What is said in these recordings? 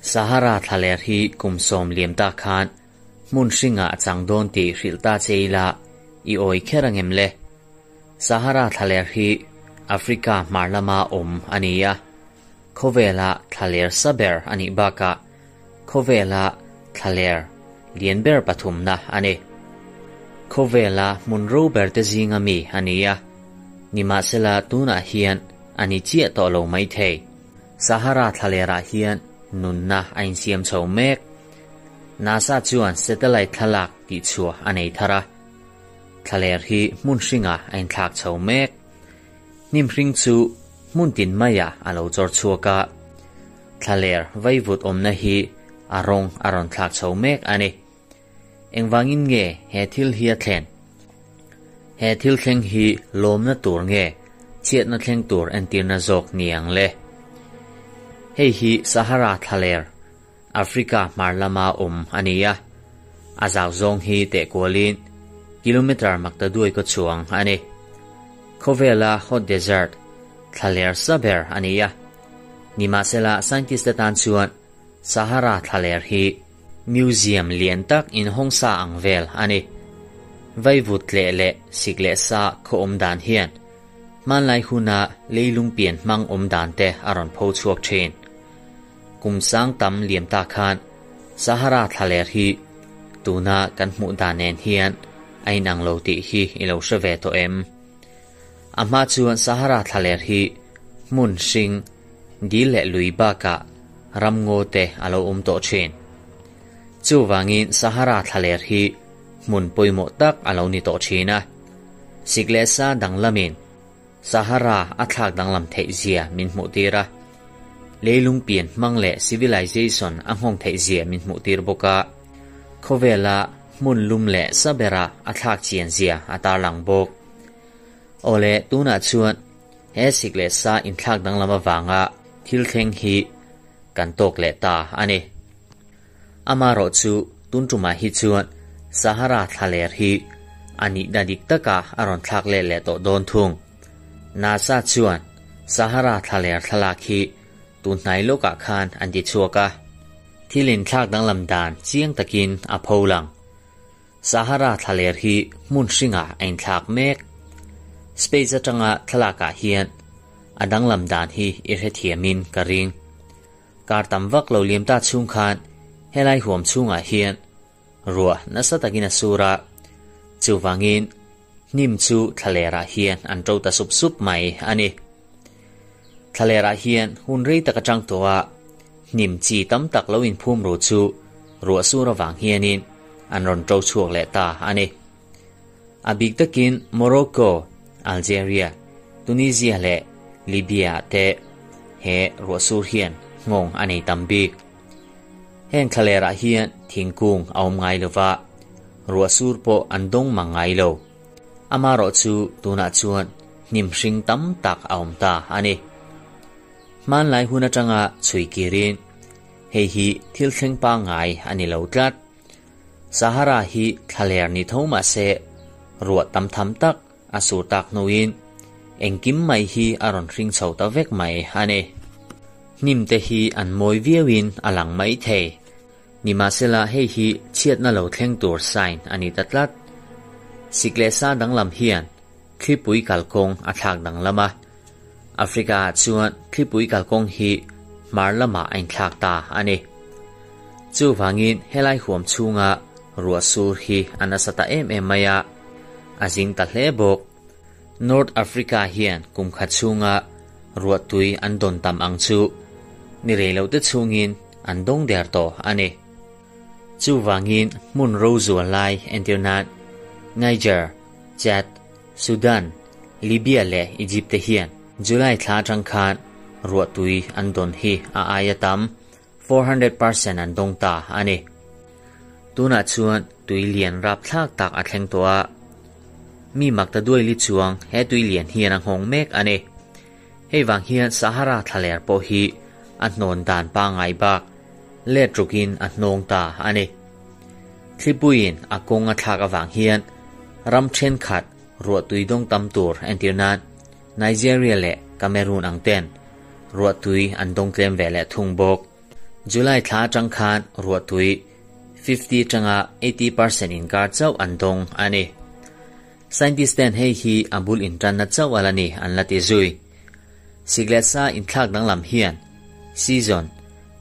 Sahara thlaler hi kum sawm liam ta khan hmun hringah a chang dawn tih hrilh ta che ila i awi kher angem le? Sahara thlaler hi Africa hmar lama awm a ni a, khawvela thlaler sa ber a nih bakah khawvela thlaler lian ber pathumna a ni. Khawvela hmun ro ber te zinga mi a ni a, nimahsela tunah hian a ni chiah tawh lo maithei. Sahara thlalerah hian nunna a insiam chho mek. NASA chuan satellite thlalak tihchhuah a nei thar a, thlaler hi hmun hringah a inthlak chho mek. Hnim hring chu hmun tin maiah a lo chawr chhuak a, thlaler vaivut awmna hi a rawng a rawn thlak chho mek a ni. Engvangin nge he thil hi a thlen? He thil thleng hi lawmna tur nge chhiatna thleng tur entirna zawk ni ang le? Hei hi Sahara thlaler, Africa hmar lama awm a ni a, a zau zawng hi teh kualin kilometre maktaduai kaw chuang a ni. Khawvela hot desert thlaler sa ber a ni a, nimahsela scientist te tan chuan Sahara thlaler hi Museum lian tak inhawng sa ang vel a ni. Vaivut tleh leh sik leh sa khaw awm dan hian hmanlai huna leilung pian hmang awm dan te a rawn pho chhuak thin. Kum sang tam liam ta khan Sahara thlaler hi tuna kan hmuh dan nen hian a inang lo tih hi i lo hre ve tawh em? A hma chuan Sahara thlaler hi hmun hring, dil leh lui bakah ramngaw te a lo awm tawh thin. Chuvangin Sahara thlaler hi hmun pawimawh tak a lo ni tawh thin a. Sik leh sa danglamin Sahara a thlak danglam theih zia min hmuh tir a. Leilung pian hmang leh civilization a nghawng theih zia min hmuh tir bawk a. Khawvela hmun lum leh sa bera a thlak chian zia a tarlang bawk. Awle, tunah chuan he sik leh sa inthlak danglam avanga thil thleng hi kan tawk leh ta a ni. Amaherawh chu tun tumah hi chuan Sahara thlaler hi a nihna dik taka a rawn thlak let leh tawh dawn thung. NASA chuan Sahara thlaler thlalak hi tun hnai lawkah khan an ti chhuak a, thil inthlak danglam dan chiang takin a pholang. Sahara thlaler hi hmun hringah a inthlak mek. Space atanga thlalakah hian a danglam dan hi i hrethiamin ka ring. Kar tam vak lo liam ta chhung khan helai huam chhungah hian ruah nasa takin a sur a, chuvangin hnim chu thlalerah hian an to ta sup sup mai a ni. Thlalerah hian hun rei tak atang tawh a hnim chi tam tak lo inphum ru chu ruah sur avang hianin an rawn to chhuak leh ta a ni. A bik takin Morocco, Algeria, Tunisia leh Libya te he ruah sur hian nghawng a nei tam bik. Heng thlalerah hian thingkung a awm ngai lova, ruah sur pawh an dawng mang ngai lo. Amaherawh chu tunah chuan hnim hring tam tak a awm ta a ni. Hmanlai hun atanga chhui kirin hei hi thil thleng pangngai a ni lo tlat. Sahara hi thlaler ni tho mah se ruah tam tham tak a sur tak hnuin engkim mai hi a rawn hring chho ta vek mai a ni. Hnim te hi an mawi viauin a lang mai thei. Nimahsela hei hi chhiatna lo thleng tur sign a ni ta tlat. Sik leh sa danglam hian thlipui kalkawng a thlak danglam a. Africa ah chuan thlipui kalkawng hi hmar lamah a inthlak ta a ni. Chuvangin helai huam chhunga ruah sur hi a nasa ta em em mai a, a zing ta hle bawk. North Africa hian kum khat chhunga ruahtui an dawn tam ang chu ni rei lo te chhungin an dawng der tawh a ni. Chuvangin hmun ro zual lai entir nan Niger, Chad, Sudan, Libya leh Egypt te hian July thla atang khan ruahtui an dawn hi a aia tam 400% an dawng ta a ni. Tunah chuan tui lian rapthlak tak a thleng tawh a, mi makta duai li chuang he tui lian hian a nghawng mek a ni. Hei vang hian Sahara thlaler pawh hi a hnawn dan pangngai bak let rukin a hnawng ta a ni. Thlipuiin a kawng a thlak avang hian ram thenkhat ruahtui dawng tam tur entir nan Nigeria leh Cameroon ang ten. Ruahtui an dawng tlem ve leh thung bawk. July thla atang khan ruahtui 50 atanga 80 percent inkar chauh an dawng a ni. Scientist ten hei hi a bul intanna chauh a la ni an la ti zui. Sik leh sa inthlak danglam hian season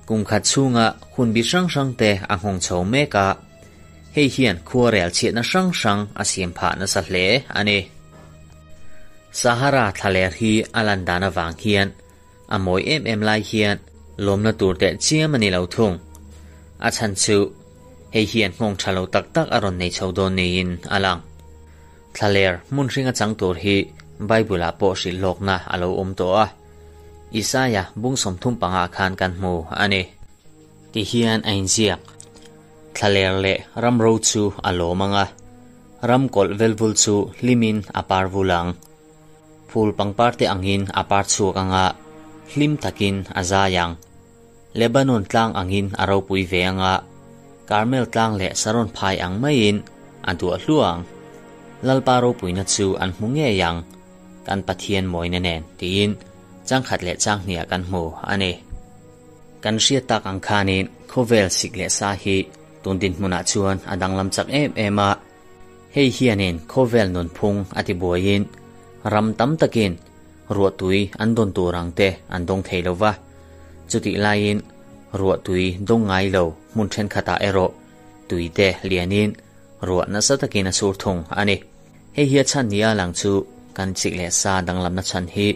kum khat chhunga hun bi hrang hrang te a nghawng chho mek a, hei hian khuarel chhiatna hrang hrang a siam phah nasa hle a ni. Sahara thlaler hi a lan dan avang hian a mawi em em lai hian lawmna tur teh chiam a ni lo thung. A chhan chu hei hian nghawng tha lo tak tak a rawn nei chho dawn niin a lang. Thlaler hmun hringa chang tur hi Bible-ah pawh hrilh hlawkna a lo awm tawh a, Isaia bung 35 ah khan kan hmu a ni. Ti hian a inziak, Thlaler leh ram ro chu a lawm ang a, ram kawlh velvul chu hlimin a par vul ang. Phul pangpar te angin a par chhuak ang a, hlim takin a zai ang. Lebanon tlang angin a ropui ve ang a, Karmel tlang leh Saron phai ang maiin a duah hluah ang. Lalpa ropuina chu an hmu ngei ang, kan Pathian mawina nen, tiin changkhat leh changhniah kan hmu a ni. Kan hriat tak ang khanin khawvel sik leh sa hi tun dinhmunah chuan a danglam chak em em a, hei hianin khawvel nunphung a ti buaiin ram tam takin ruahtui an dawn tur ang te an dawng thei lo va, chutih laiin ruahtui dawng ngai lo hmun thenkhatah erawh tui te lianin ruah nasa takin a sur thung a ni. Hei hi a chhan nia lang chu kan chik leh sa danglamna chhan hi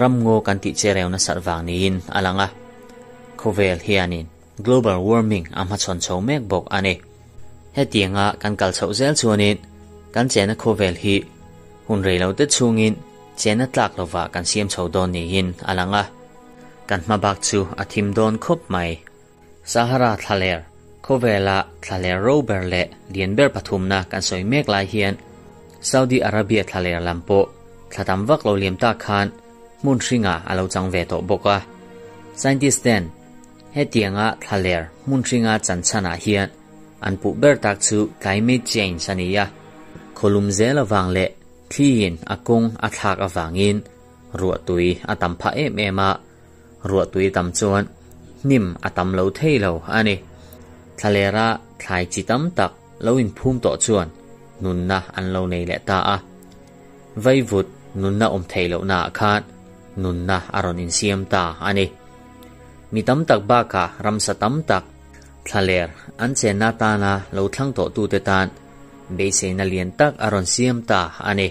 ramngaw kan tih chereu nasat vang niin a lang a, khawvel hianin global warming a hmachhawn chho mek bawk a ni. Hetianga kan kal chhoh zel chuanin kan chena khawvel hi hun rei lo te chhungin chena tlak lovah kan siam chho dawn niin a lang a, kan hmabak chu a thim dawn khawp mai. Sahara thlaler, khawvela thlaler ro ber leh lian ber pathumna kan sawi mek lai hian Saudi Arabia thlaler lam pawh thla tam vak lo liam tak khan hmun hringa a lo chang ve tawh bawk a. Scientist ten hetianga thlaler hmun hringa chan chhanah hian an puh ber tak chu climate change a ni a, khawlum zel avang leh thliin a kawng a thlak avangin ruahtui a tam phah em em a, ruahtui tam chuan hnim a tam lo thei lo a ni. Thlalera thlai chi tam tak lo inphum tawh chuan nunna an lo nei leh ta a. Vaivut nunna awm thei lohnaah khan nunna a rawn insiam ta a ni. Mi tam tak bakah ramsa tam tak thlaler an chenna tana lo thlang tawhtute tan beiseina lian tak a rawn siam ta a ni.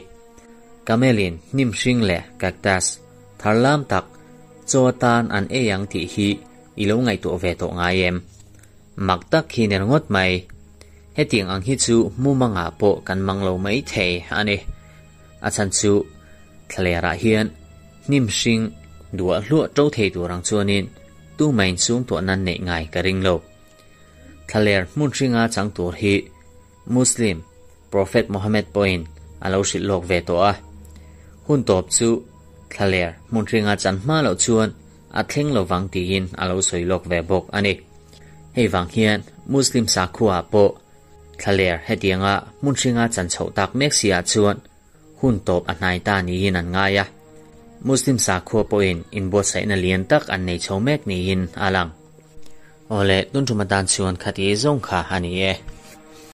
Kamelin hnim hring leh cactus tharlam tak chaw atan an ei ang tih hi i lo ngaihtuah ve tawh ngai em? Mak tak hi ner ngawt mai. Hetiang ang hi chu mumangah pawh kan mang lo mai thei a ni. A chhan chu thlalerah hian hnim hring duah hluah to thei tur ang chuanin tumain sung tuah nan neih ngai ka ring lo. Thlaler hmun hringa chang tur hi Muslim Prophet Muhammad pawhin a lo hrilh lawk ve tawh a. Hun tawp chu thlaler hmun hringa chan hma loh chuan a thleng lovang tiin a lo sawi lawk ve bawk a ni. Hei vang hian Muslim sakhuaah pawh thlaler hetianga hmun hringa chan chhoh tak mek si ah chuan hun tawp a hnai ta niin an ngai a. Muslim sakhua pawhin inbuatsaihna lian tak an nei chho mek niin a lang. Awle, tun tum atan chuan khati zawng kha a ni e.